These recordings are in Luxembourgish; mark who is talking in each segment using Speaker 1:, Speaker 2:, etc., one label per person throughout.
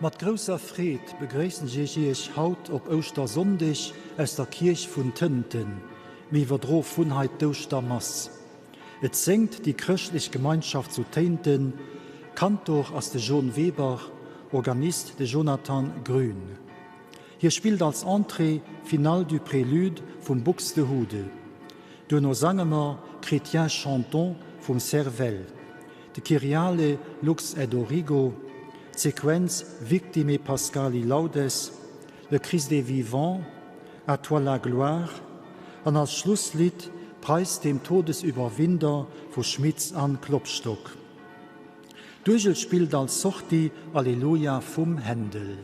Speaker 1: Mat grousser Freed begréissen ech Iech haut op Ouschtersonndeg aus der Kierch vun Tënten. Mir iwwerdroe vun hei d'Ouschtermass. Et séngt déi chrëschtlech Gemeinschaft zu Téinten. Kantor ass de Jon Weber, Organist de Jonathan Grün. Hie spillt als Entrée Finale du Prélude vum Buxtehude. Duerno sange mer Chrétiens chantons vum Servelle, de Kyriale Lux et Origo, d'Sequenz Victimae Paschali Laudes, Le Christ est vivant, À toi la gloire an als Schlusslidd Preis dem Todesüberwinder vu Schmitz an Klopstock. D'Uergel spillt als Sortie Alleluia vum Händel.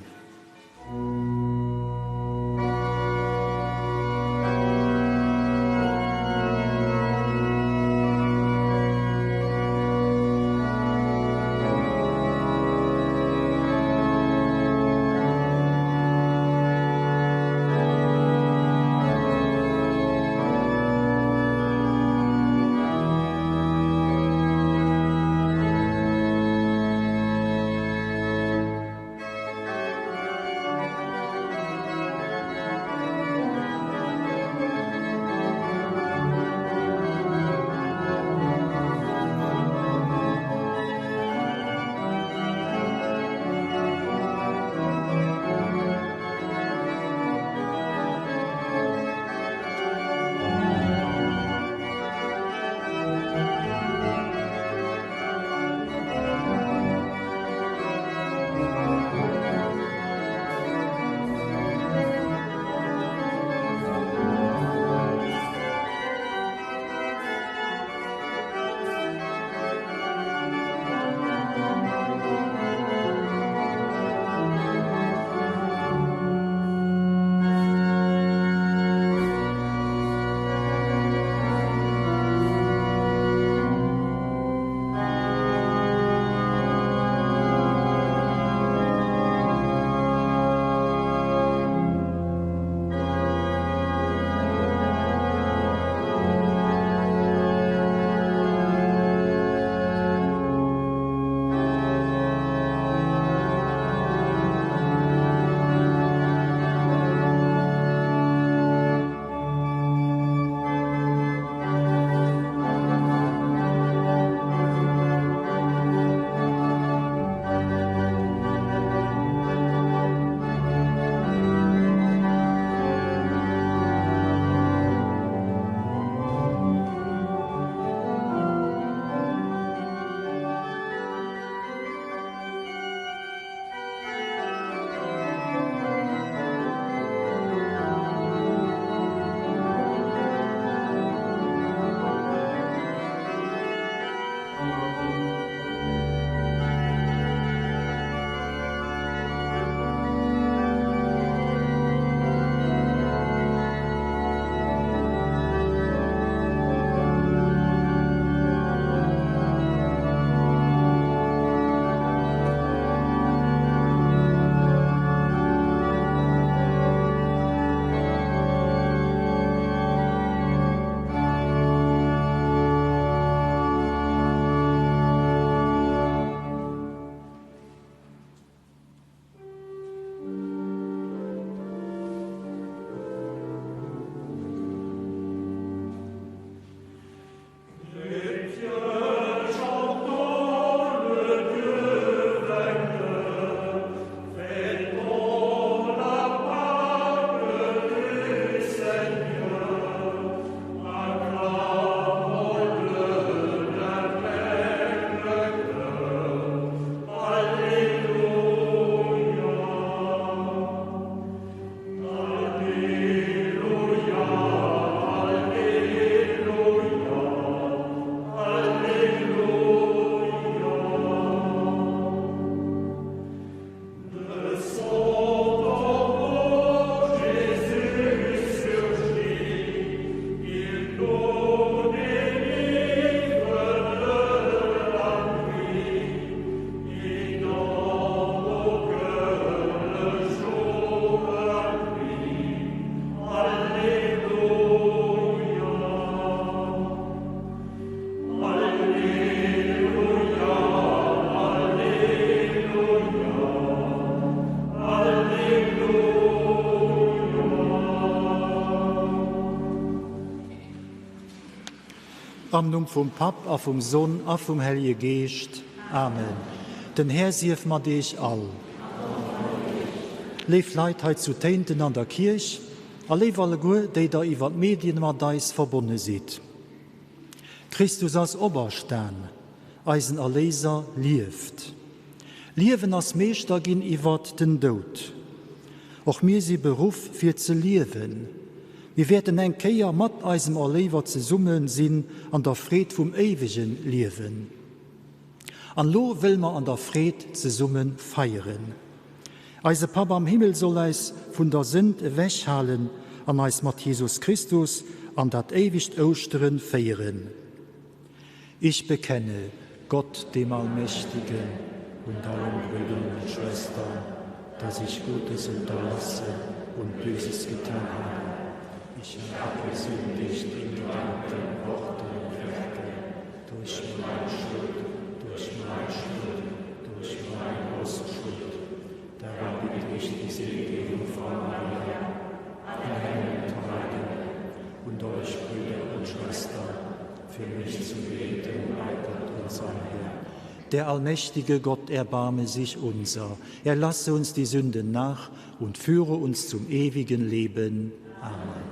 Speaker 1: Am Numm vum Papp a vum Sonn a vum Hellje Geescht. Amen. Den Här sief mat Iech all. Léif Leit hei zu Téinten an der Kierch a léif alleguer, déi der iwwer d'Medien mat eis verbonne sidd. Christus ass operstan, eisen Erléiser lieft. Liewen ass Meeschter ginn iwwert den Doud. Och mir si beruff fir ze liewen. Mir wäerten eng Kéier mat eisem Erléiwer zesumme sinn an der Freed vum éiwege Liewen. An elo wëll mer an der Freed zesumme feieren. Eise Papp am Himmel soll äis vun der Sënd ewech halen an eis mat Jesus Christus an dat éiwegt Ouschteren féieren. Ich bekenne Gott, dem Allmächtigen, und allen Brüdern und Schwestern, dass ich Gutes unterlassen und Böses getan habe. Ich habe gesündigt in Gedanken, Worten und Werken, durch meine Schuld, durch meine Schuld, durch meine große Schuld. Darum bitte ich die selige Jungfrau Maria, alle Engel und Heiligen und euch, Brüder und Schwestern, für mich zu beten bei Gott, unserem Herrn. Der allmächtige Gott erbarme sich unser, er lasse uns die Sünden nach und führe uns zum ewigen Leben. Amen.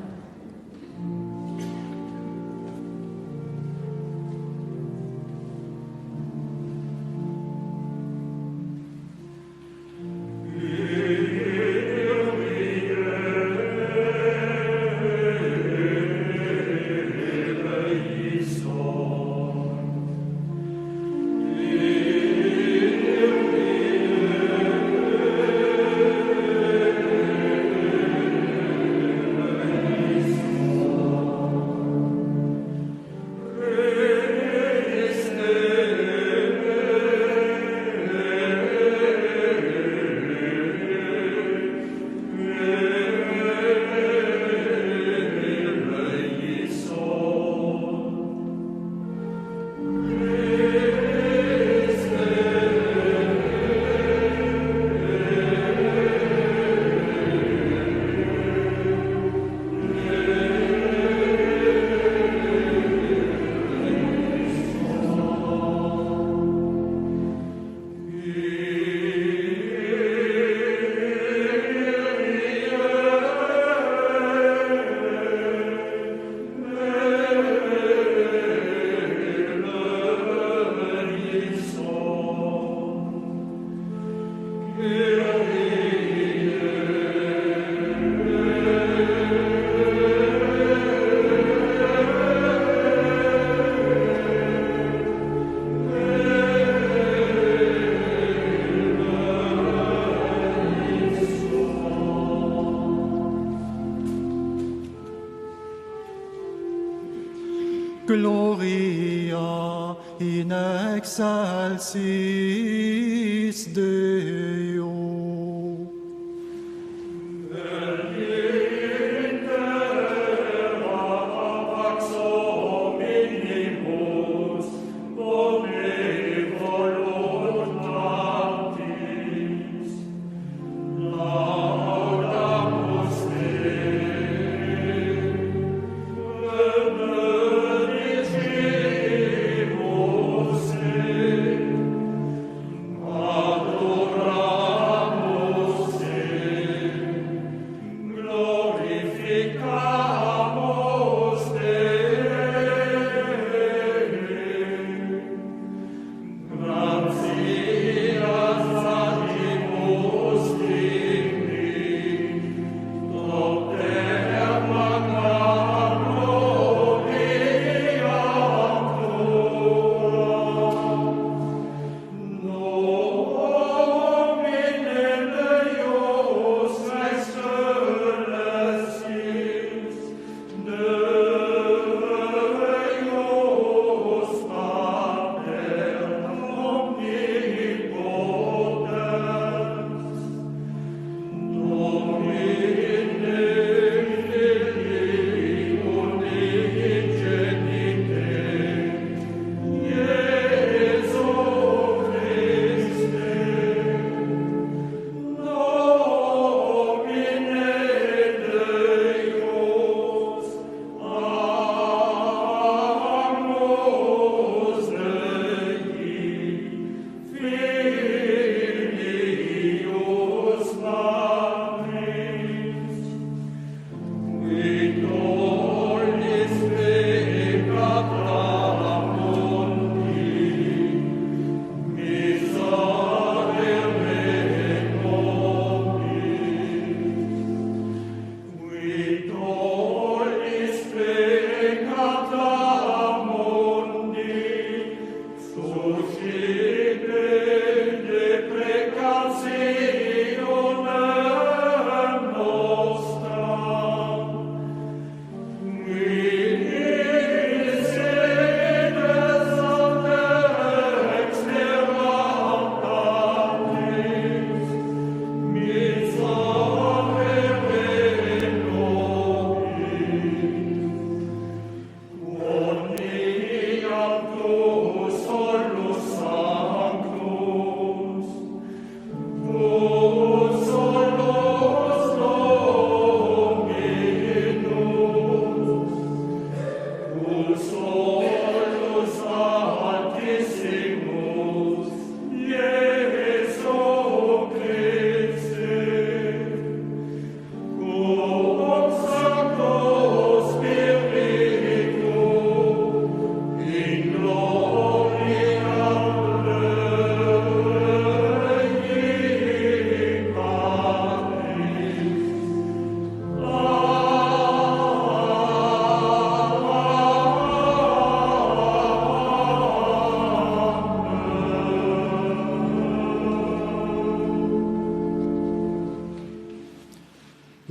Speaker 1: Gloria in excelsis Deo.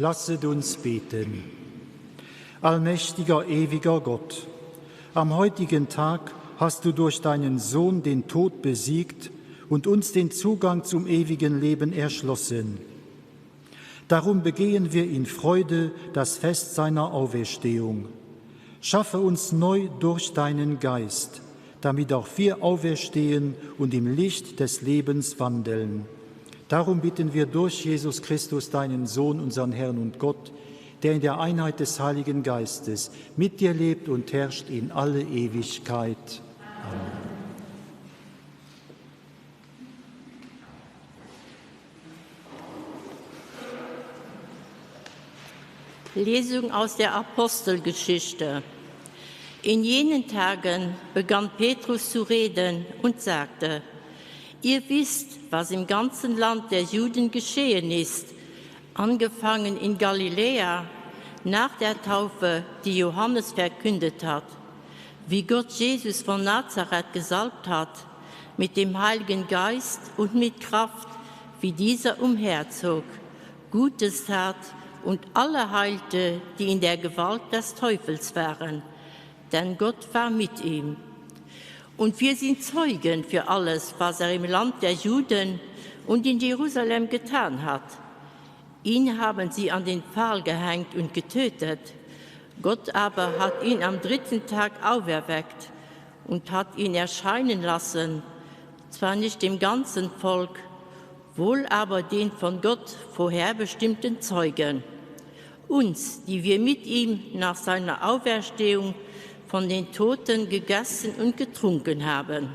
Speaker 1: Lasset uns beten. Allmächtiger, ewiger Gott, am heutigen Tag hast du durch deinen Sohn den Tod besiegt und uns den Zugang zum ewigen Leben erschlossen. Darum begehen wir in Freude das Fest seiner Auferstehung. Schaffe uns neu durch deinen Geist, damit auch wir auferstehen und im Licht des Lebens wandeln. Darum bitten wir durch Jesus Christus, deinen Sohn, unseren Herrn und Gott, der in der Einheit des Heiligen Geistes mit dir lebt und herrscht in alle Ewigkeit. Amen.
Speaker 2: Lesung aus der Apostelgeschichte. In jenen Tagen begann Petrus zu reden und sagte: Ihr wisst, was im ganzen Land der Juden geschehen ist, angefangen in Galiläa nach der Taufe, die Johannes verkündet hat, wie Gott Jesus von Nazareth gesalbt hat, mit dem Heiligen Geist und mit Kraft, wie dieser umherzog, Gutes tat und alle heilte, die in der Gewalt des Teufels waren, denn Gott war mit ihm. Und wir sind Zeugen für alles, was er im Land der Juden und in Jerusalem getan hat. Ihn haben sie an den Pfahl gehängt und getötet. Gott aber hat ihn am dritten Tag auferweckt und hat ihn erscheinen lassen, zwar nicht dem ganzen Volk, wohl aber den von Gott vorherbestimmten Zeugen, uns, die wir mit ihm nach seiner Auferstehung von den Toten gegessen und getrunken haben.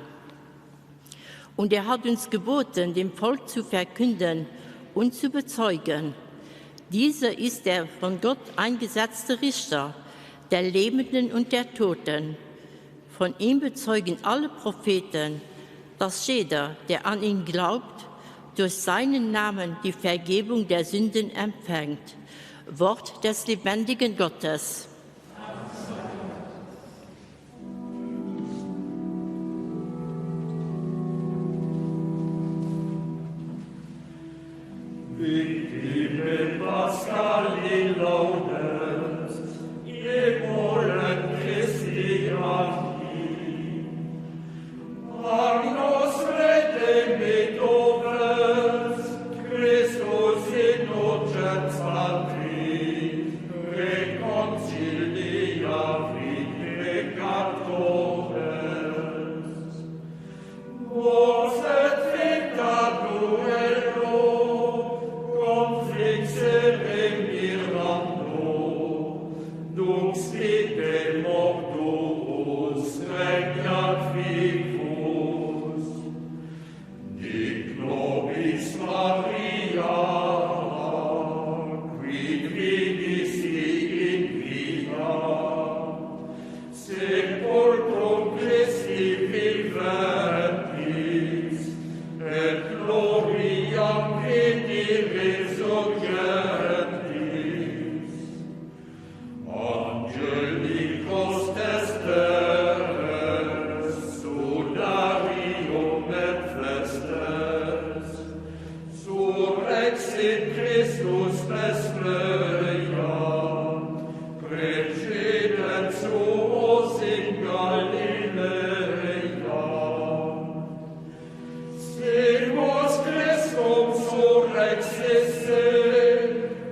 Speaker 2: Und er hat uns geboten, dem Volk zu verkünden und zu bezeugen. Dieser ist der von Gott eingesetzte Richter der Lebenden und der Toten. Von ihm bezeugen alle Propheten, dass jeder, der an ihn glaubt, durch seinen Namen die Vergebung der Sünden empfängt. Wort des lebendigen Gottes.
Speaker 3: Victime Pascali laudes, emulen Christi agi. Agnus redemit oves, Christus innocens patri, reconciliavit peccatores. Vos et vita duello, conflixere mirando, dux vitae mortuus regnat vivus. Dic nobis Maria, quid vidisti in vita, sepulcrum Christi viventis, et gloriam vidi resurgentis. Angelicos testes, sudarium et vestes, surrexit Christus Bethlehem, precedent suos in Galileia. Simus Christum surrexisse,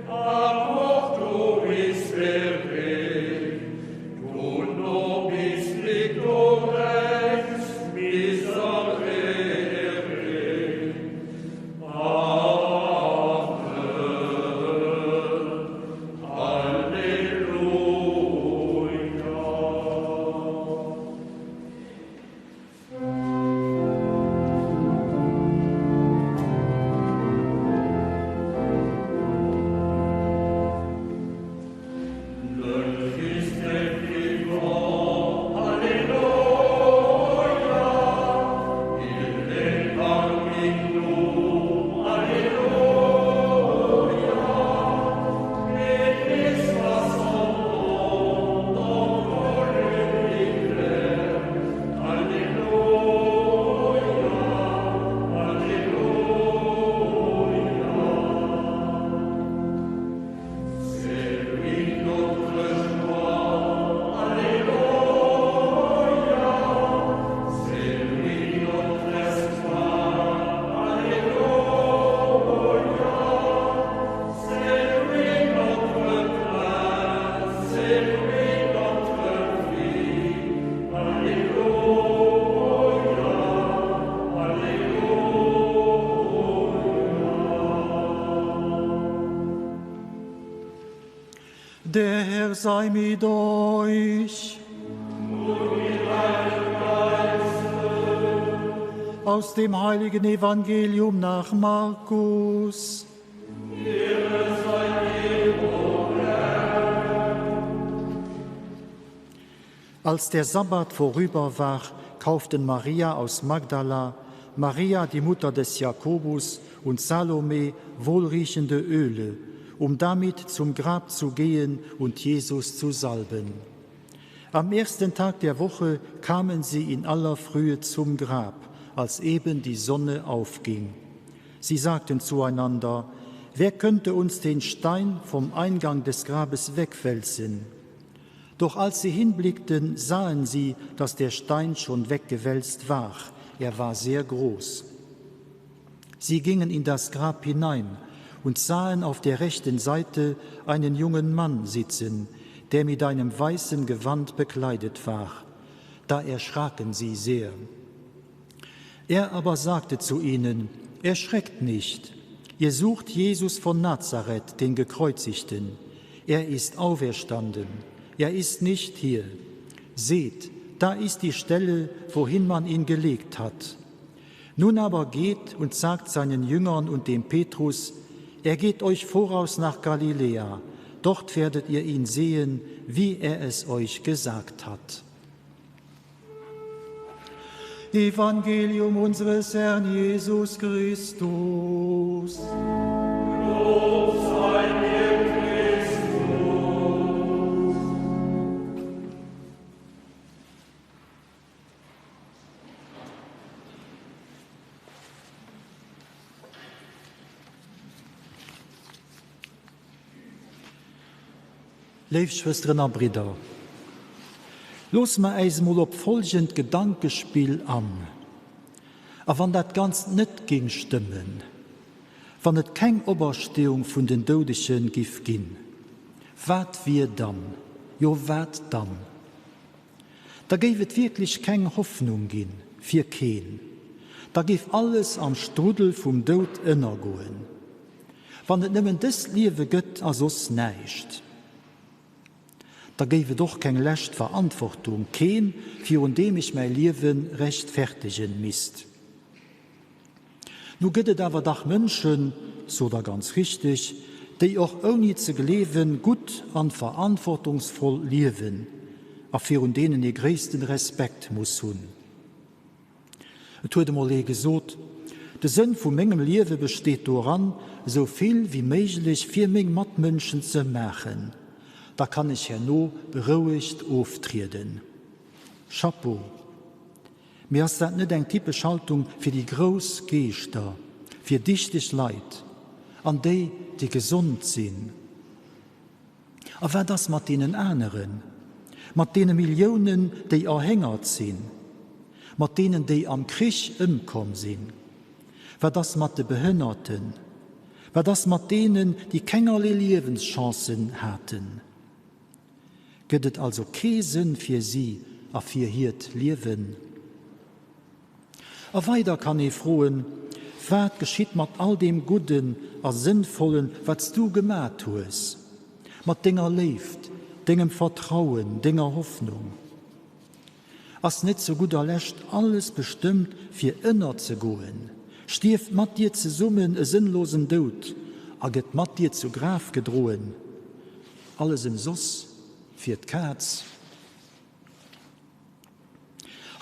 Speaker 3: a mortuis vere, tu nobis victor rex miserere. Amen. Alleluia.
Speaker 1: sei mit euch.
Speaker 3: Und mit deinem Geiste.
Speaker 1: Aus dem heiligen Evangelium nach Markus.
Speaker 3: Ehre sei dir, o Herr.
Speaker 1: Als der Sabbat vorüber war, kauften Maria aus Magdala, Maria, die Mutter des Jakobus, und Salome wohlriechende Öle, um damit zum Grab zu gehen und Jesus zu salben. Am ersten Tag der Woche kamen sie in aller Frühe zum Grab, als eben die Sonne aufging. Sie sagten zueinander: Wer könnte uns den Stein vom Eingang des Grabes wegwälzen? Doch als sie hinblickten, sahen sie, dass der Stein schon weggewälzt war. Er war sehr groß. Sie gingen in das Grab hinein und sahen auf der rechten Seite einen jungen Mann sitzen, der mit einem weißen Gewand bekleidet war. Da erschraken sie sehr. Er aber sagte zu ihnen: Erschreckt nicht! Ihr sucht Jesus von Nazareth, den Gekreuzigten. Er ist auferstanden. Er ist nicht hier. Seht, da ist die Stelle, wohin man ihn gelegt hat. Nun aber geht und sagt seinen Jüngern und dem Petrus, er geht euch voraus nach Galiläa, dort werdet ihr ihn sehen, wie er es euch gesagt hat. Evangelium unseres Herrn Jesus Christus.
Speaker 3: Lob sei dir, Christus.
Speaker 1: Léif Schwësteren a Bridder, loosse mer äis emol op folgend Gedankespill an, A wann dat Ganzt net géing stëmmen, wann et keng Opersteeung vun den Doudege giff ginn, wat wier dann? Jo, wat dann? Da géif et wierklech keng Hoffnung ginn, fir keen. Da géif alles am Struddel vum Doud ënnergoen. Wann et nëmmen dëst Liewe gëtt a soss näischt. Da géif et och keng lescht Verantwortung, keen, virun deem ech mäi Liewe rechtfertegen misst. Nu gëtt et awer dach Mënschen, sot Der ganz richteg, déi och ouni ze gleewen gutt an verantwortungsvoll liewen a virun deenen ee gréissten Respekt muss hunn. Et huet emol ee gesot, De Sënn vu mengem Liewe besteet doran, esou vill wéi méiglech fir meng Matmënschen ze maachen. Da kann ech herno berouegt oftrieden. Chapeau! Mee ass dat net eng typesch Haltung fir déi grouss Geeschter, fir dichteg Leit an déi, déi gesond sinn? A wat ass mat deenen aneren, mat deene Milliounen, déi erhéngert sinn, mat deenen, déi am Krich ëmkomm sinn? Wat ass mat de Behënnerten? Wat ass mat deenen, déi kengerlee Liewenschancen haten? Gëtt et also kee Sënn fir si a fir hiert Liewen? A weider kann ee froen, Wat geschitt mat all deem Gudden a Sënnvollen, wat s du gemat hues? Mat denger Léift, dengem Vertrauen, denger Hoffnung? Ass net zu gudder Lescht alles bestëmmt fir ënnerzegoen, stierft mat dir zesummen e sënnlosen Doud a gëtt mat dir zu Graf gedroen? Alles ëmsoss fir d'Kaz?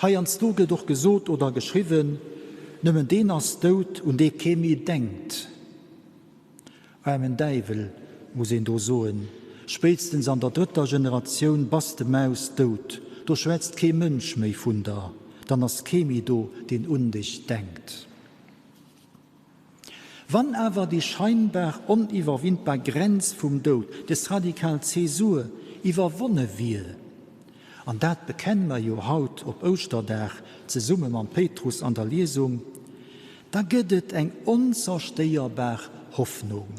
Speaker 1: Heiansdo gëtt och gesot oder geschriwwen, Nëmmen deen ass dout, un dee kee méi denkt. Aarmen Däiwel, muss een do soen, spéitstens an der drëtter Generatioun bass de Maus dout, do schwätzt kee Mënsch méi vun der, dann ass kee méi do, deen un dech denkt. Wann awer déi scheinbar oniwwerwindbar Grenz vum Doud, des radikal Zäsur, iwwerwonne wier, an dat bekenne mer jo haut op Ouschterdag zesumme mam Péitrus an der Liesung, da gëtt et eng onzerstéierbar Hoffnung.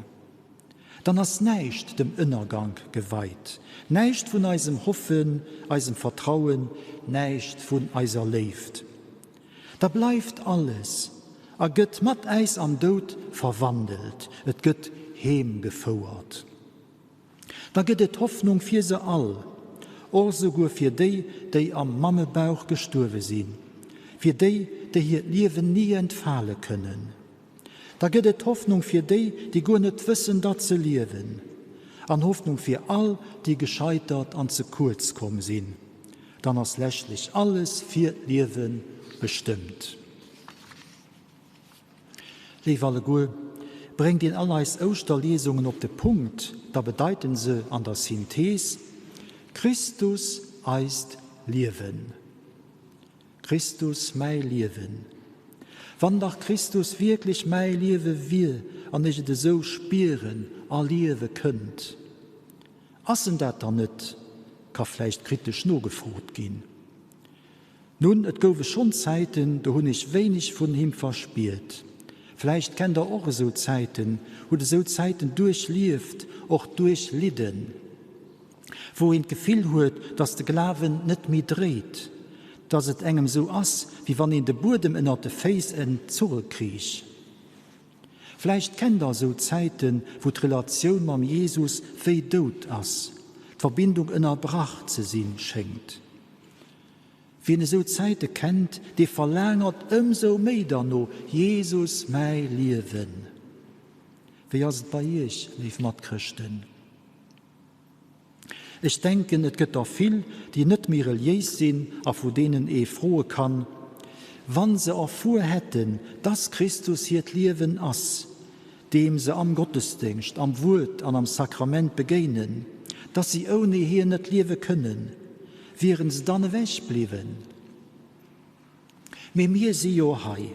Speaker 1: Dann ass näischt dem Ënnergank geweit, näischt vun eisem Hoffen, eisem Vertrauen, näischt vun eiser Léift. Da bleift alles a gëtt mat äis am Doud verwandelt, et gëtt heemgefouert. Da gëtt et Hoffnung fir se all, och esouguer fir déi, déi am Mammebauch gestuerwe sinn, fir déi, déi hiert Liewen ni entfale kënnen. Da gëtt et Hoffnung fir déi, déi guer net wëssen, datt se liewen, an Hoffnung fir all, déi gescheitert an ze kuerz komm sinn. Dann ass leschtlech alles fir d'Liewe bestëmmt. Léif alleguer, bréngt een all eis Ouschterliesungen op de Punkt, da bedeiten se an der Synthees, Christus eist Liewen. Christus mäi Liewen. Wann dach Christus wierklech mäi Liewe wier an ech et esou spieren a liewe kënnt. Ass en dat dann net? ka vläicht kritesch nogefrot ginn. Nun, et gouwe schonn Zäiten, do hunn ech wéineg vun him verspiert. Vläicht kennt der och esou Zäiten, hutt esou Zäiten duerchlieft, och duerchlidden, wou een d'Gefill huet, dass de Glawen net méi dréit, dass et engem esou ass, wéi wann een de Buedem ënnert de Féiss entzurre kriich. Vläicht kennt der esou Zäiten, wou d'Relatioun mam Jesus wéi dout ass, d'Verbindung ënnerbrach ze sinn schéngt. Wien esou Zäite kennt, dee verlaangert ëmsou méi derno, Jesus, mäi Liewen. Wéi ass et bei iech, léif Matchrëschten? Ech denken, et gëtt der vill, déi net méi reliéis sinn a vu deenen ee froe kann, wann se erfuer hätten, dass Christus hiert Liewen ass, deem se am Gottesdéngscht, am Wuert an am Sakrament begéinen, dass si ouni hien net liewe kënnen, wieren se dann ewech bliwwen? Mee mir si jo hei.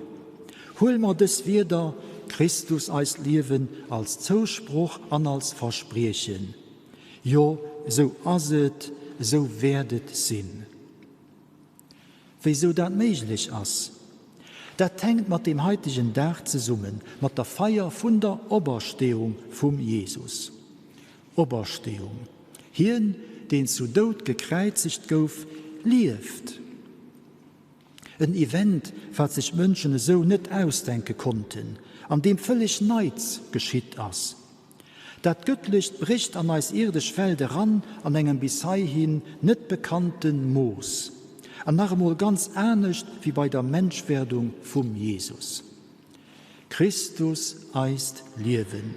Speaker 1: Huel mer dës Wierder, Christus eist Liewen, als Zousproch an als Verspriechen. Jo, esou ass et, esou wäert et sinn. Wéisou dat méiglech ass? Dat hänkt mat deem haitegen Dag zesummen, mat der Feier vun der Opersteeung vum Jesus. Opersteeung, Hien, deen zu Doud gekräizegt gouf, lieft! En Event, wat sech d'Mënschen esou net ausdenke konnten, an deem vëlleg Neits geschitt ass. Dat Gëttlecht brécht an eis irdesch Welt eran an engem bis heihin net bekannte Mooss, an nach emol ganz anescht wéi bei der Menschwerdung vum Jesus. Christus eist Liewen,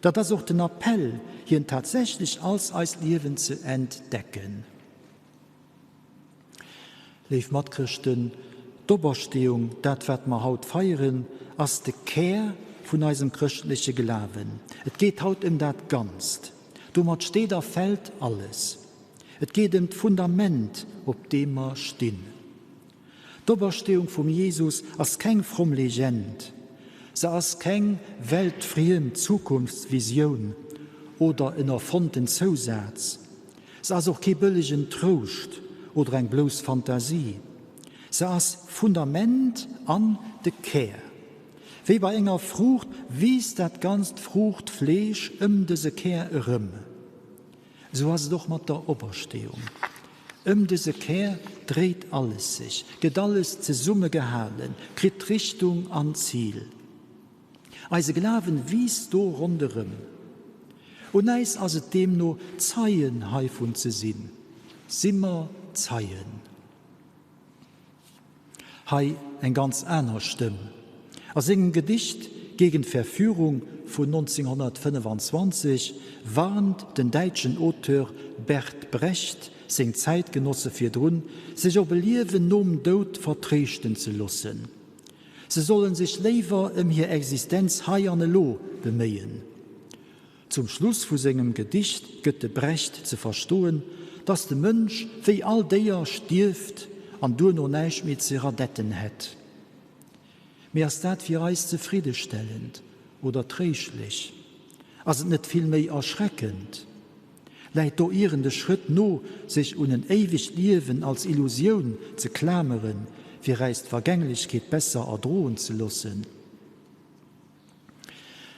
Speaker 1: dat ass och den Appell, hien tatsächlech als eist Liewen ze entdecken. Léif Matchrëschten, d'Opersteeung, dat wat mer haut feieren, ass de Kär vun eisem chrëschtleche Glawen. Et geet haut ëm dat Ganzt. Domat steet a fält alles. Et geet ëm d'Fundament, op deem mer stinn. D'Opersteeung vum Jesus ass keng fromm Legend. Se ass keng weltfriem Zukunftsvisioun oder en erfonnten Zousaz. Se ass och kee bëllegen Trouscht oder eng blouss Fantasie. Se ass Fundament an de Kär. Wéi bei enger Fruucht wiisst dat ganzt Fruuchtfleesch ëm dëse Kär erëm. Esou ass et och mat der Opersteeung. Ëm dëse Kär dréit alles sech, gëtt alles zesummegehalen, kritt Richtung an Zil. Eise Glawen wiisst do ronderëm. Un äis ass et deemno, Zeien heivun ze sinn. Si mer Zeien? Hei eng ganz aner Stëmm. A sengem Gedicht Gegen Verführung vun 1925 warnt den däitschen Auteur Bert Brecht seng Zäitgenosse virdrun, sech op e Liewen nom Doud vertréischten ze loossen. Se sollen sech léiwer ëm hir Existenz hei an elo beméien. Zum Schluss vu sengem Gedicht gëtt de Brecht ze verstoen, dass de Mënsch wéi all Déier stierft an duerno näischt méi ze radetten hätt. Mee ass dat fir eis zefriddestellend oder tréischtlech? Ass et net vill méi erschreckend? Läit do ieren de Schrëtt no, sech un en éiwegt Liewen als Illusioun ze klameren, fir äis d'Vergänglechkeet besser erdroen ze loossen?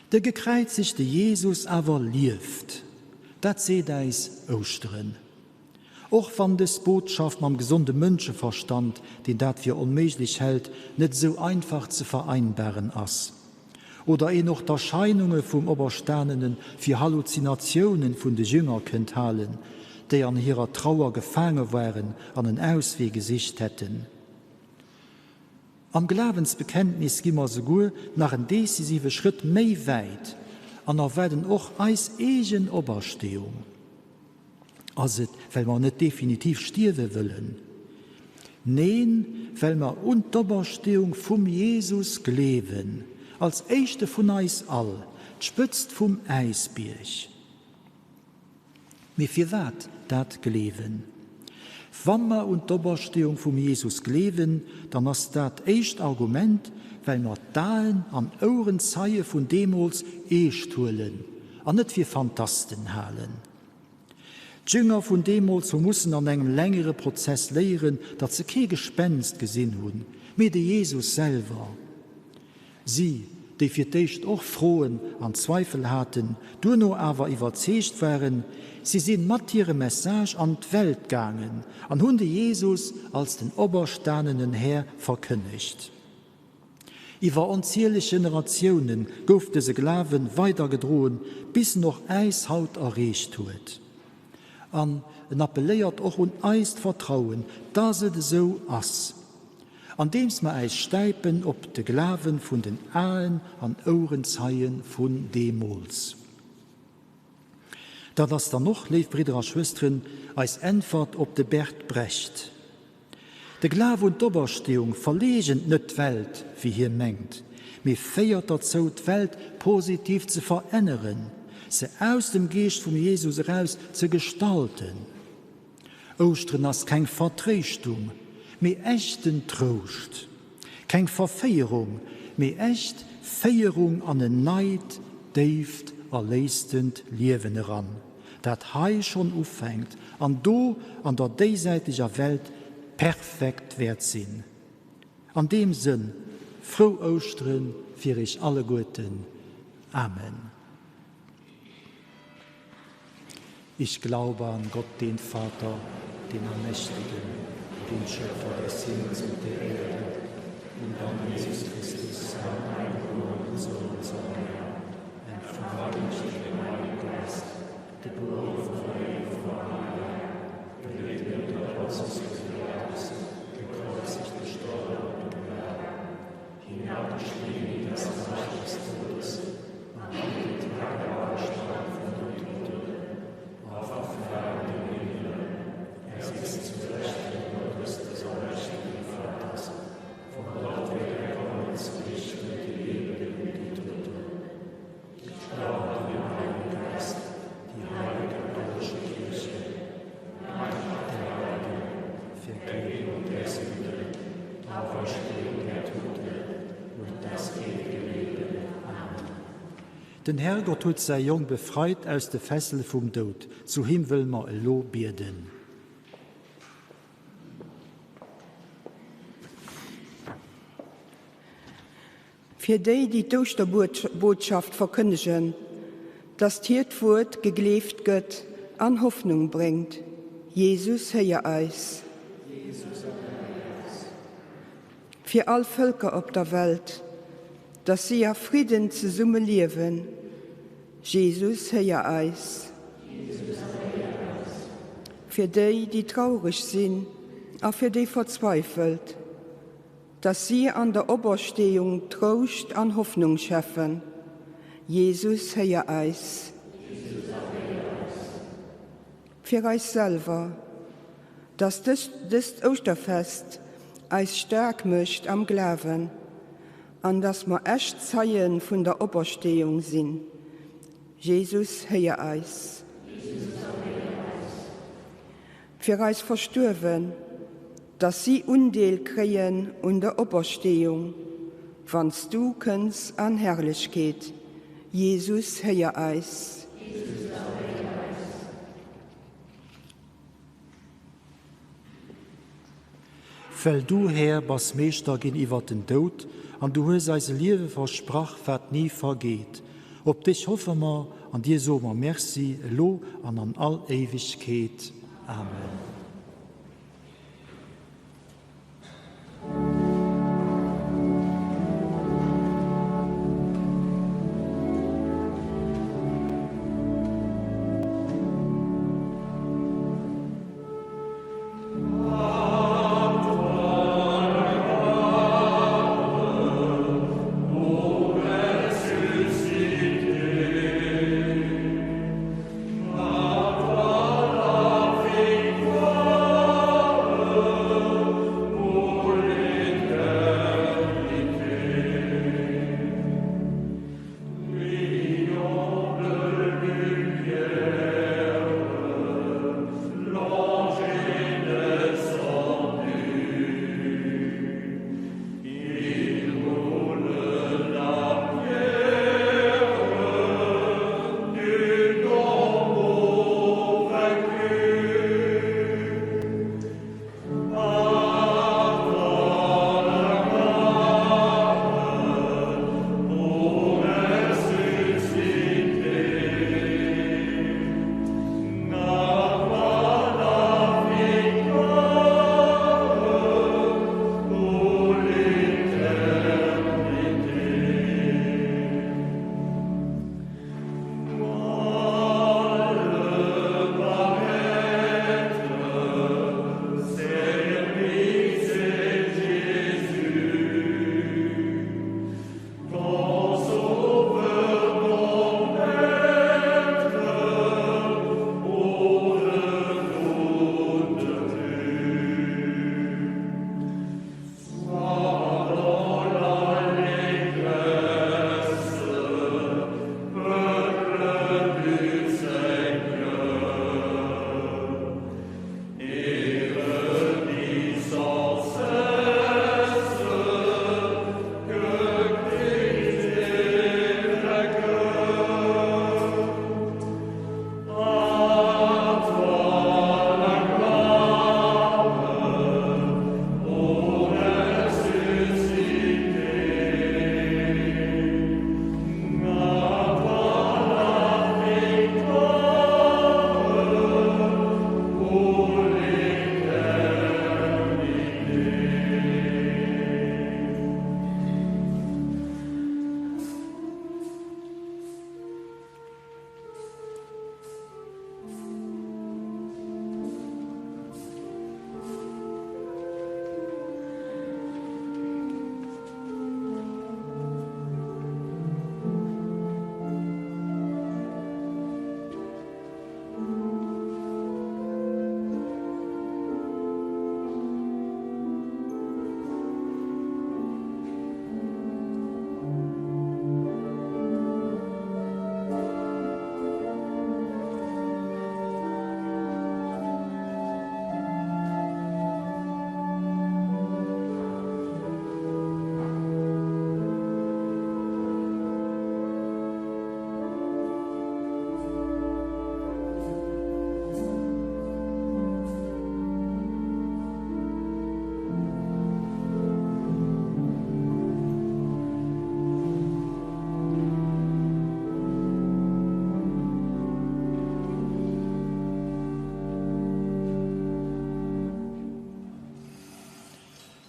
Speaker 1: De gekräizegte Jesus awer lieft, dat seet äis Ouschteren. Och wann dës Botschaft mam gesonde Mënscheverstand, deen dat fir onméiglech hält, net esou einfach ze vereinbaren ass. Oder een och d'Erscheinunge vum Operstanene fir Halluzinatiounen vun de Jünger kënnt halen, déi an hirer Trauer gefaange waren an en Auswee gesicht hätten. Am Glawensbekenntnis gi mer souguer nach en decisive Schrëtt méi wäit an erwaarden och eis eegen Opersteeung. Ass et, well mer net definitiv stierwe wëllen? Neen, well mer un d'Opersteeung vum Jesus gleewen, als éischte vun eis all, d'Spëtzt vum Äisbierg. Mee firwat dat gleewen? Wa mer un d'Opersteeung vum Jesus gleewen, dann ass dat éischt Argument, well mer d'Aen an Ouerenzeie vun deemools eescht huelen an net fir Fantasten halen. D'Jünger vun deemools hu mussen an engem längere Prozess léieren, datt se kee Gespenst gesinn hunn, mee de Jesus selwer. Si, déi fir d'éischt och Froen an Zweifel haten, duerno awer iwwerzeegt waren, si sinn mat hirem Message an d'Welt gaangen an hunn de Jesus als den operstanenen Här verkënnegt. Iwwer onzieleg Generatioune gouf dëse Glawe weidergedroen, bis en och äis haut erreecht huet. An en appelléiert och un eist Vertrauen, dass et esou ass, andeems mer äis stäipen op de Glawe vun den Aen an Ouerenzeie vun deemools. Dat ass dann och, léif Bridder a Schwësteren, eis Äntwert op de Bert Brecht. De Glaf un d'Opersteeung verleegent net d'Welt, wéi hie mengt, mee féiert derzou, d'Welt positiv ze veränneren, se aus dem Geescht vum Jesus eraus ze gestalten. Ouschteren ass keng Vertréischtung, mee echten Trouscht. Keng Verféierung, mee echt Féierung an en neit, déift, erléistent Liewen eran, dat hei schonn ufänkt an do an der déisäiteger Welt perfekt wäert sinn. An deem Sënn, frou Ouschtere fir iech alleguerten. Amen. Ich glaube an Gott, den Vater, den Allmächtigen, den Schöpfer des Himmels und der Erde, und an Jesus Christus, seinen eingeborenen Sohn, unseren Herrn, empfangen durch den Heiligen Geist, geboren von der Jungfrau Maria, gelitten unter Pontius Pilatus, gekreuzigt, gestorben und begraben, hinabgestiegen in das Reich des Todes, am dritten Tage auferstanden von den Toten, aufgefahren in den Himmel, er sitzt zu Rechten Gottes des allmächtigen Vaters, von dort wird er kommen zu richten die Lebenden und die Toten. Ich glaube an den Heiligen Geist, die heilige katholische Kirche, Gemeinschaft der Heiligen, Vergebung der Sünden, Auferstehung der Toten und das ewige Leben. Amen. Den Herrgott huet säi Jong befreit aus de Fessele vum Doud. Zu him wëlle mer elo bieden.
Speaker 4: Fir déi, déi d'Ouschterbotschaft verkënnegen, datt hiert Wuert gegleeft gëtt an Hoffnung bréngt. Jesus, héier eis. Fir all Vëlker op der Welt, datt si a Fridden zesumme liewen. Jesus, héier eis. Fir déi, déi traureg sinn a fir déi Verzweifelt. Dass si an der Opersteeung Trouscht an Hoffnung schäffen. Jesus, héier eis. Fir eis selwer, dass dëst Ouschterfest eis staark mécht am Glawen an dass mer echt Zeie vun der Opersteeung sinn. Jesus, héier eis. Fir eis Verstuerwen, dass si Undeel kréien un der Opersteeung, wann s du kënns an Herrlechkeet. Jesus, héier eis.
Speaker 1: Well du, Här, bass Meeschter ginn iwwer den Doud, an du hues eis e Liewe versprach, wat ni vergeet. Op dech hoffe mer an dir soe mer Merci, elo an an all Éiwegkeet. Amen.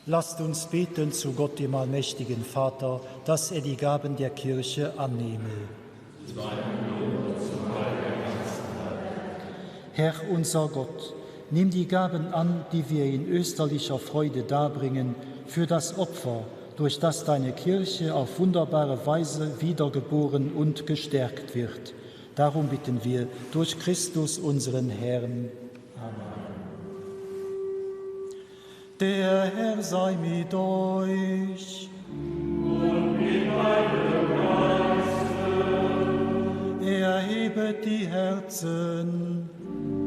Speaker 1: Lasst uns beten zu Gott, dem allmächtigen Vater, dass er die Gaben der Kirche annehme. Herr unser Gott, nimm die Gaben an, die wir in österlicher Freude darbringen, für das Opfer, durch das deine Kirche auf wunderbare Weise wiedergeboren und gestärkt wird. Darum bitten wir durch Christus unseren Herrn. Amen. Der Herr sei mit euch.
Speaker 3: Und mit deinem Geiste.
Speaker 1: Erhebet die Herzen.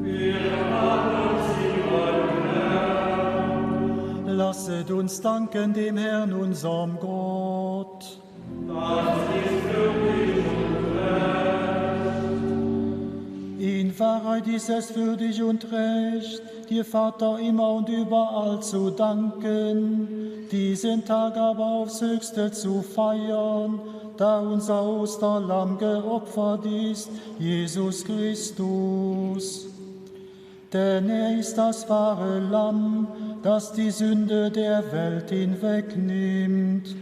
Speaker 3: Wir haben sie beim Herrn.
Speaker 1: Lasset uns danken dem Herrn, unserem Gott.
Speaker 3: Das ist würdig und recht.
Speaker 1: In Wahrheit ist es würdig und recht, dir Vater immer und überall zu danken, diesen Tag aber aufs Höchste zu feiern, da unser Osterlamm geopfert ist, Jesus Christus. Denn er ist das wahre Lamm, das die Sünde der Welt hinwegnimmt.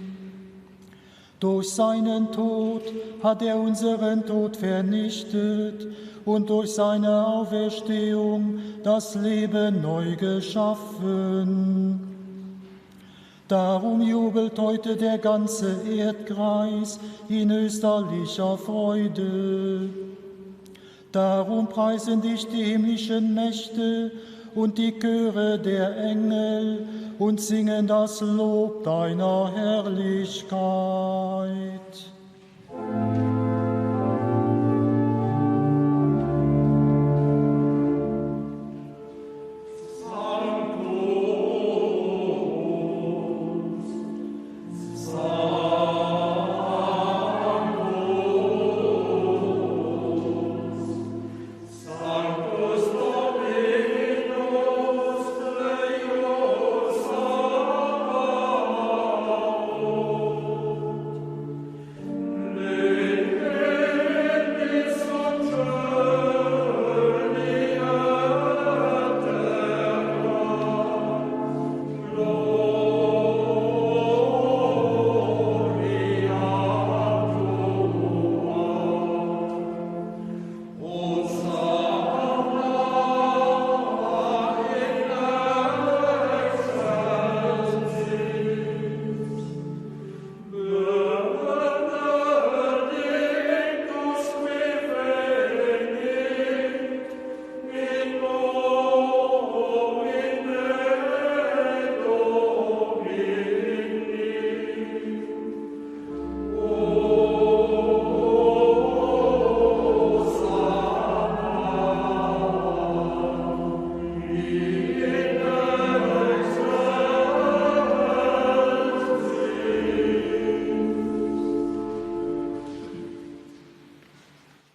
Speaker 1: Durch seinen Tod hat er unseren Tod vernichtet und durch seine Auferstehung das Leben neu geschaffen. Darum jubelt heute der ganze Erdkreis in österlicher Freude. Darum preisen dich die himmlischen Mächte und die Chöre der Engel und singen das Lob deiner Herrlichkeit.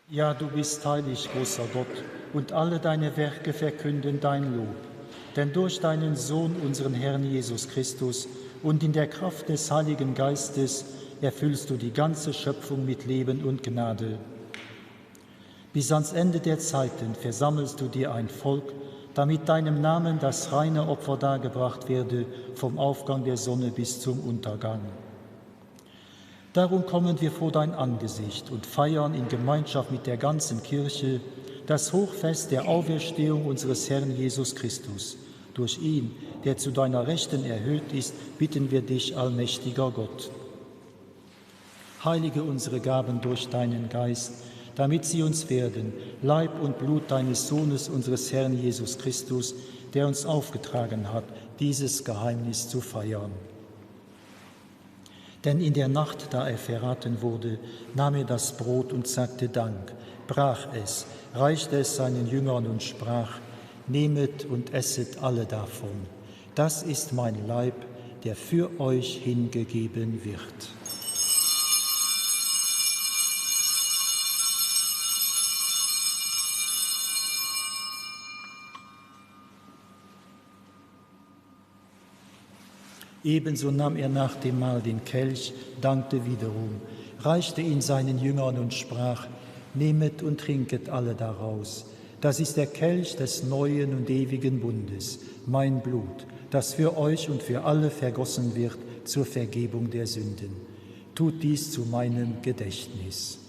Speaker 1: Ja, du bist heilig, großer Gott, und alle deine Werke verkünden dein Lob. Denn durch deinen Sohn, unseren Herrn Jesus Christus, und in der Kraft des Heiligen Geistes erfüllst du die ganze Schöpfung mit Leben und Gnade. Bis ans Ende der Zeiten versammelst du dir ein Volk, damit deinem Namen das reine Opfer dargebracht werde vom Aufgang der Sonne bis zum Untergang. Darum kommen wir vor dein Angesicht und feiern in Gemeinschaft mit der ganzen Kirche das Hochfest der Auferstehung unseres Herrn Jesus Christus. Durch ihn, der zu deiner Rechten erhöht ist, bitten wir dich, allmächtiger Gott. Heilige unsere Gaben durch deinen Geist, damit sie uns werden, Leib und Blut deines Sohnes, unseres Herrn Jesus Christus, der uns aufgetragen hat, dieses Geheimnis zu feiern. Denn in der Nacht, da er verraten wurde, nahm er das Brot und sagte Dank, brach es, reichte es seinen Jüngern und sprach: Nehmet und esset alle davon. Das ist mein Leib, der für euch hingegeben wird. Ebenso nahm er nach dem Mahl den Kelch, dankte wiederum, reichte ihn seinen Jüngern und sprach: Nehmet und trinket alle daraus. Das ist der Kelch des neuen und ewigen Bundes, mein Blut, das für euch und für alle vergossen wird zur Vergebung der Sünden. Tut dies zu meinem Gedächtnis.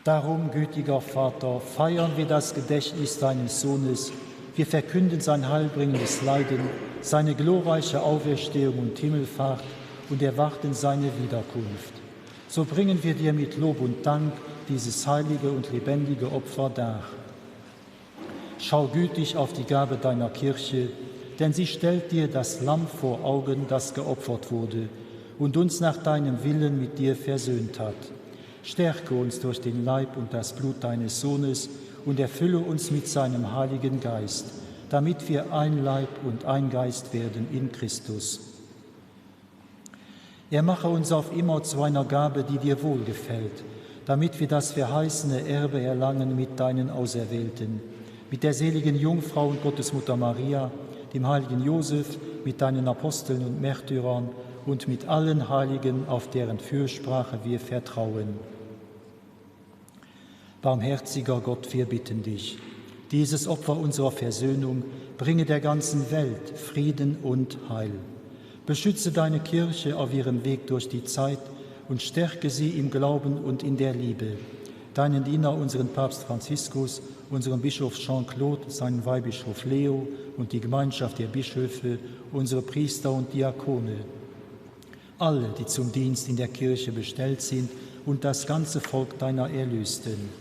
Speaker 1: Darum, gütiger Vater, feiern wir das Gedächtnis deines Sohnes. Wir verkünden sein heilbringendes Leiden, seine glorreiche Auferstehung und Himmelfahrt und erwarten seine Wiederkunft. So bringen wir dir mit Lob und Dank dieses heilige und lebendige Opfer dar. Schau gütig auf die Gabe deiner Kirche, denn sie stellt dir das Lamm vor Augen, das geopfert wurde und uns nach deinem Willen mit dir versöhnt hat. Stärke uns durch den Leib und das Blut deines Sohnes und erfülle uns mit seinem Heiligen Geist, damit wir ein Leib und ein Geist werden in Christus. Er mache uns auf immer zu einer Gabe, die dir wohlgefällt, damit wir das verheißene Erbe erlangen mit deinen Auserwählten, mit der seligen Jungfrau und Gottesmutter Maria, dem heiligen Josef, mit deinen Aposteln und Märtyrern und mit allen Heiligen, auf deren Fürsprache wir vertrauen. Barmherziger Gott, wir bitten dich, dieses Opfer unserer Versöhnung bringe der ganzen Welt Frieden und Heil. Beschütze deine Kirche auf ihrem Weg durch die Zeit und stärke sie im Glauben und in der Liebe. Deinen Diener, unseren Papst Franziskus, unseren Bischof Jean-Claude, seinen Weihbischof Leo und die Gemeinschaft der Bischöfe, unsere Priester und Diakone, alle, die zum Dienst in der Kirche bestellt sind und das ganze Volk deiner Erlösten.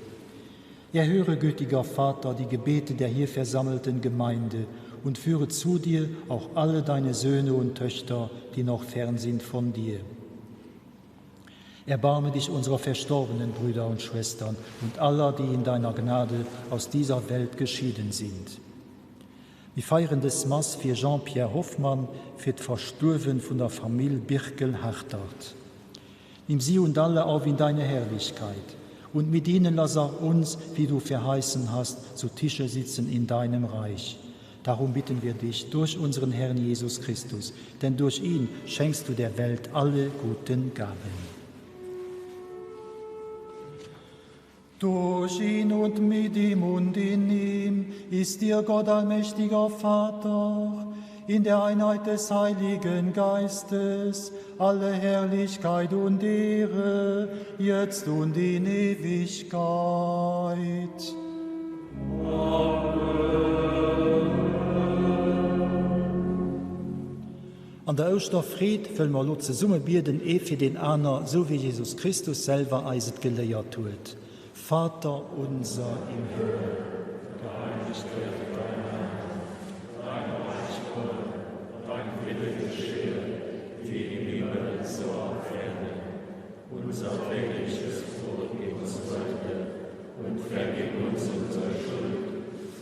Speaker 1: Erhöre, gütiger Vater, die Gebete der hier versammelten Gemeinde und führe zu dir auch alle deine Söhne und Töchter, die noch fern sind von dir. Erbarme dich unserer verstorbenen Brüder und Schwestern und aller, die in deiner Gnade aus dieser Welt geschieden sind. Mir feieren des Mass fir Jean-Pierre Hoffmann, fir d'Verstuerwen vun der Famill Birkel-Hartert. Nimm sie und alle auf in deine Herrlichkeit, und mit ihnen lass auch uns, wie du verheißen hast, zu Tische sitzen in deinem Reich. Darum bitten wir dich durch unseren Herrn Jesus Christus, denn durch ihn schenkst du der Welt alle guten Gaben. Durch ihn und mit ihm und in ihm ist dir Gott allmächtiger Vater, in der Einheit des Heiligen Geistes, alle Herrlichkeit und Ehre, jetzt und in Ewigkeit.
Speaker 3: Amen.
Speaker 1: An der Ouschterfreed wëlle mer elo zesumme bieden, ee fir deen aner, sou wéi Jesus Christus selwer eis et geléiert huet. Vater unser im Himmel,
Speaker 3: geheiligt werde dein Name, dein Reich komme, dein Wille geschehe, wie im Himmel so auf Erden. Unser tägliches Brot gib uns heute und vergib uns unsere Schuld,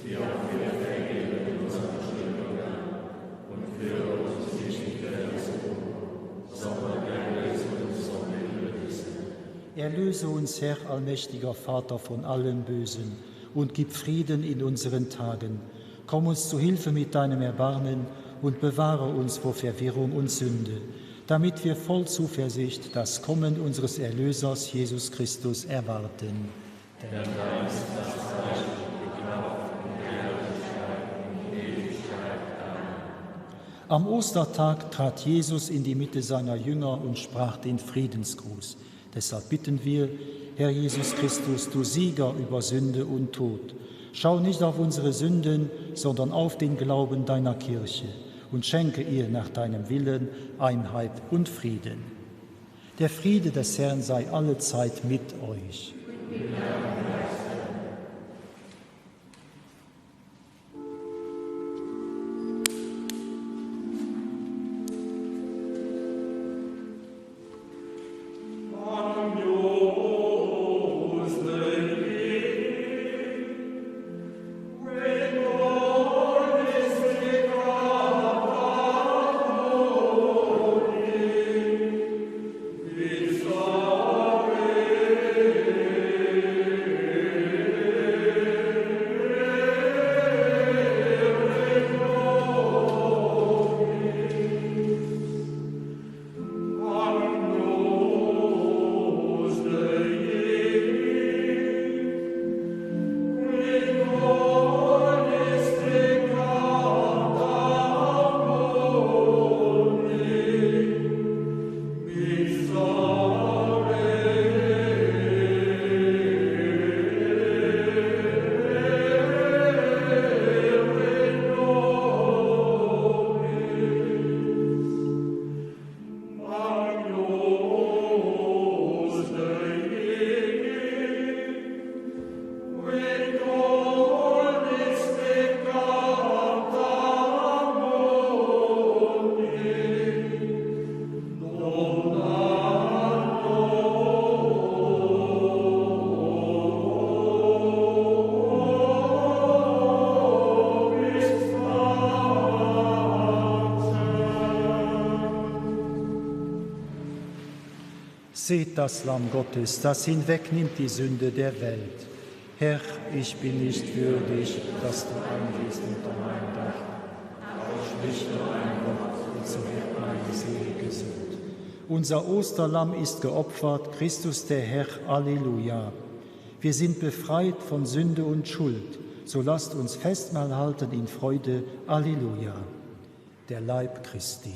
Speaker 3: wie auch wir vergeben unseren Schuldigern. Und führe uns nicht in Versuchung, sondern erlöse uns von dem Bösen.
Speaker 1: Erlöse uns, Herr, allmächtiger Vater, von allem Bösen und gib Frieden in unseren Tagen. Komm uns zu Hilfe mit deinem Erbarmen, und bewahre uns vor Verwirrung und Sünde, damit wir voll Zuversicht das Kommen unseres Erlösers Jesus Christus erwarten.
Speaker 3: Denn dein ist das Reich und die Kraft und die Herrlichkeit in Ewigkeit. Amen.
Speaker 1: Am Ostertag trat Jesus in die Mitte seiner Jünger und sprach den Friedensgruß. Deshalb bitten wir, Herr Jesus Christus, du Sieger über Sünde und Tod, schau nicht auf unsere Sünden, sondern auf den Glauben deiner Kirche und schenke ihr nach deinem Willen Einheit und Frieden. Der Friede des Herrn sei allezeit mit euch. Seht das Lamm Gottes, das hinwegnimmt die Sünde der Welt. Herr, ich bin nicht würdig, dass du eingehst unter mein Dach. Aber sprich nur ein Wort, und so wird meine Seele gesund. Unser Osterlamm ist geopfert, Christus der Herr, Alleluia. Wir sind befreit von Sünde und Schuld, so lasst uns Festmahl halten in Freude, Alleluia. Der Leib Christi.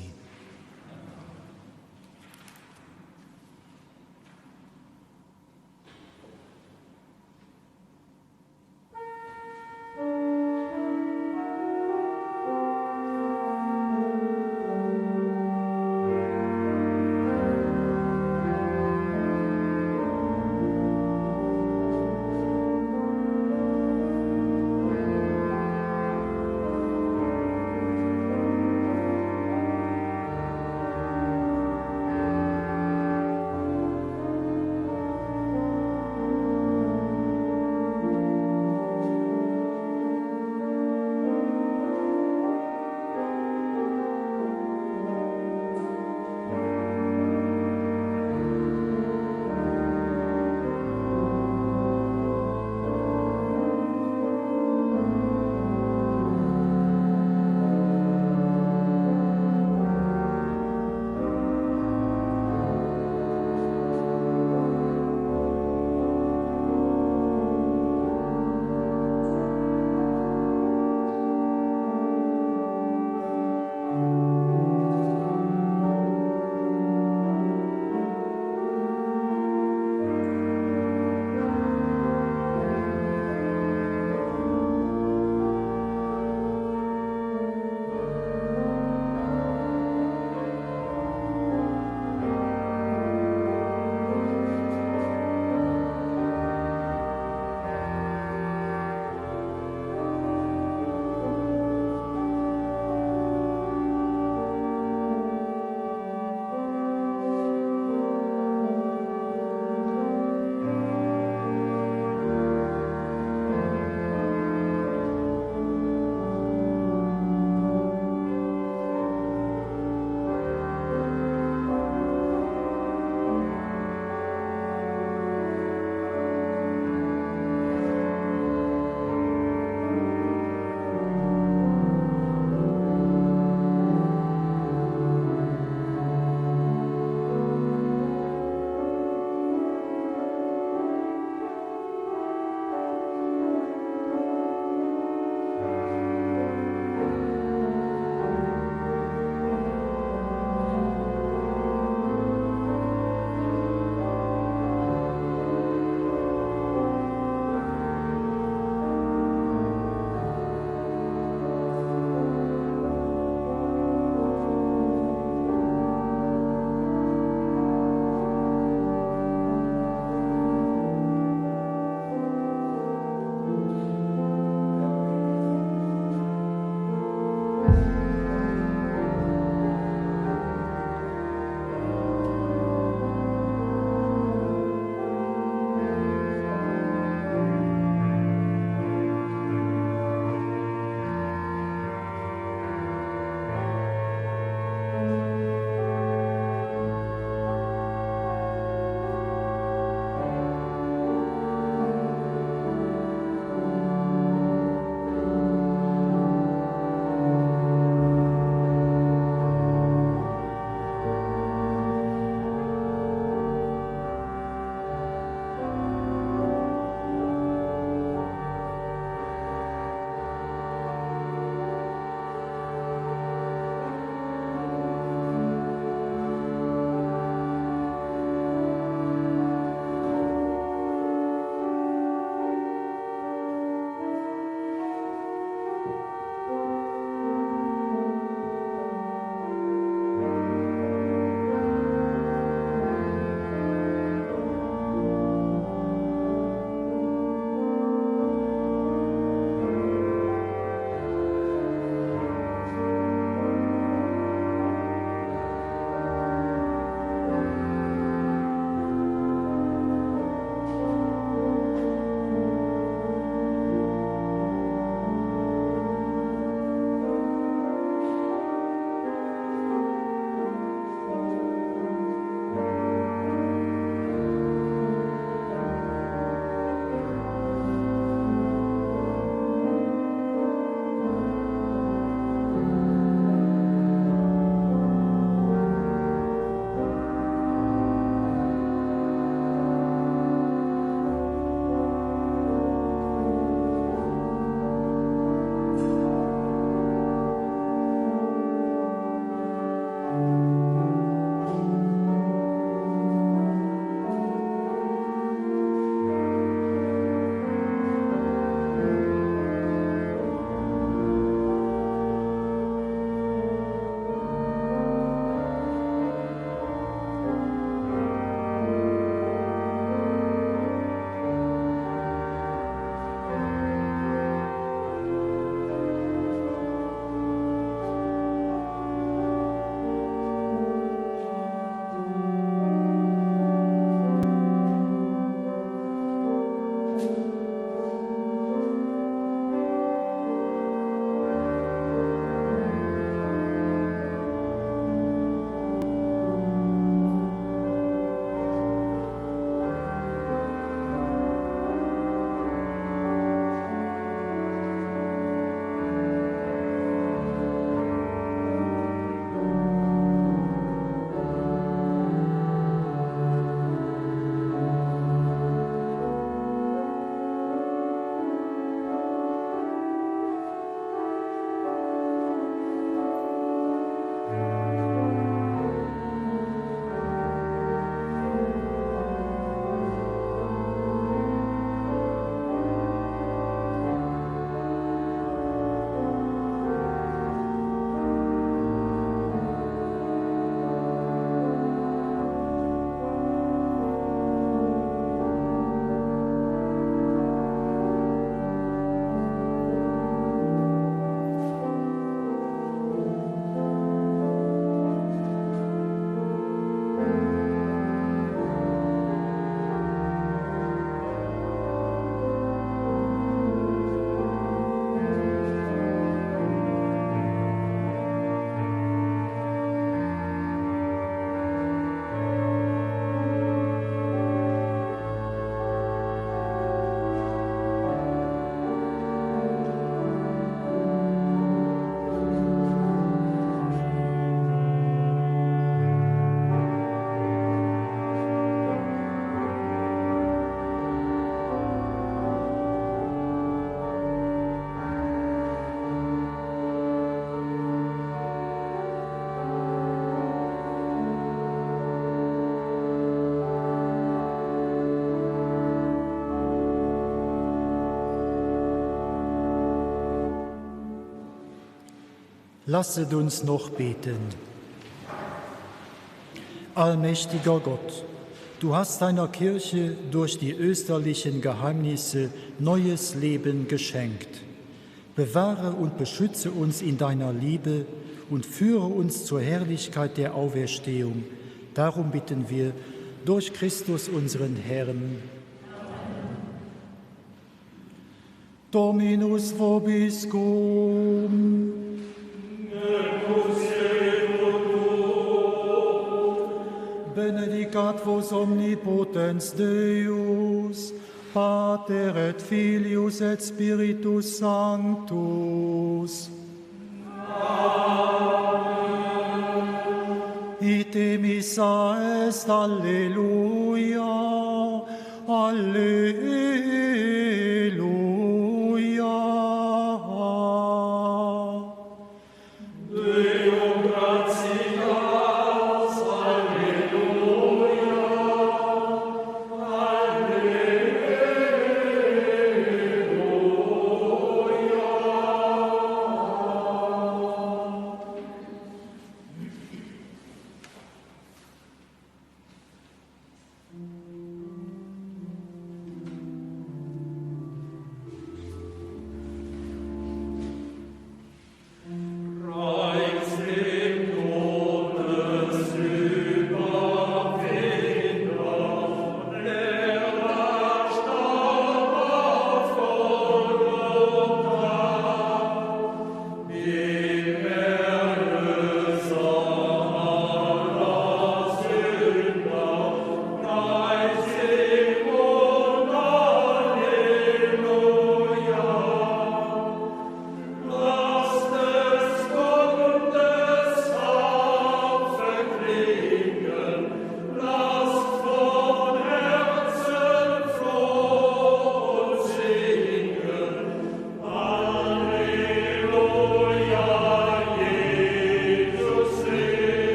Speaker 1: Lasset uns noch beten. Allmächtiger Gott, du hast deiner Kirche durch die österlichen Geheimnisse neues Leben geschenkt. Bewahre und beschütze uns in deiner Liebe und führe uns zur Herrlichkeit der Auferstehung. Darum bitten wir durch Christus unseren Herrn. Dominus vobiscum. Benedicat vos omnipotens Deus, Pater et Filius et Spiritus Sanctus.
Speaker 3: Amen.
Speaker 1: Ite missa est, alleluia, alleluia.
Speaker 3: Deum gratias, alleluia, alleluia.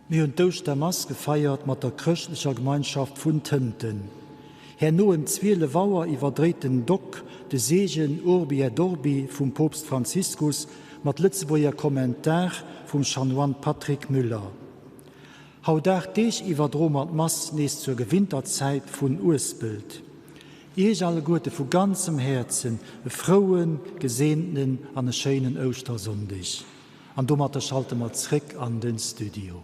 Speaker 1: Mir hunn d'Ouschtermass gefeiert mat der chrëschtlecher Gemeinschaft vun Tënten. Herno ëm 12 Auer iwwerdréit den Doc de Seegen Urbi et Orbi vum Poopst Franziskus mat Lëtzebuerger Kommentar vum Chanoine Patrick Müller. Haut 8 Deeg iwwerdroe mer d'Mass nees zur gewinnter Zäit vun Uespelt. Iech alleguerte vu ganzem Häerzen e frouen, geseentenen an e schéinen Ouschtersonndeg. An domatter schalte mer zréck an den Studio.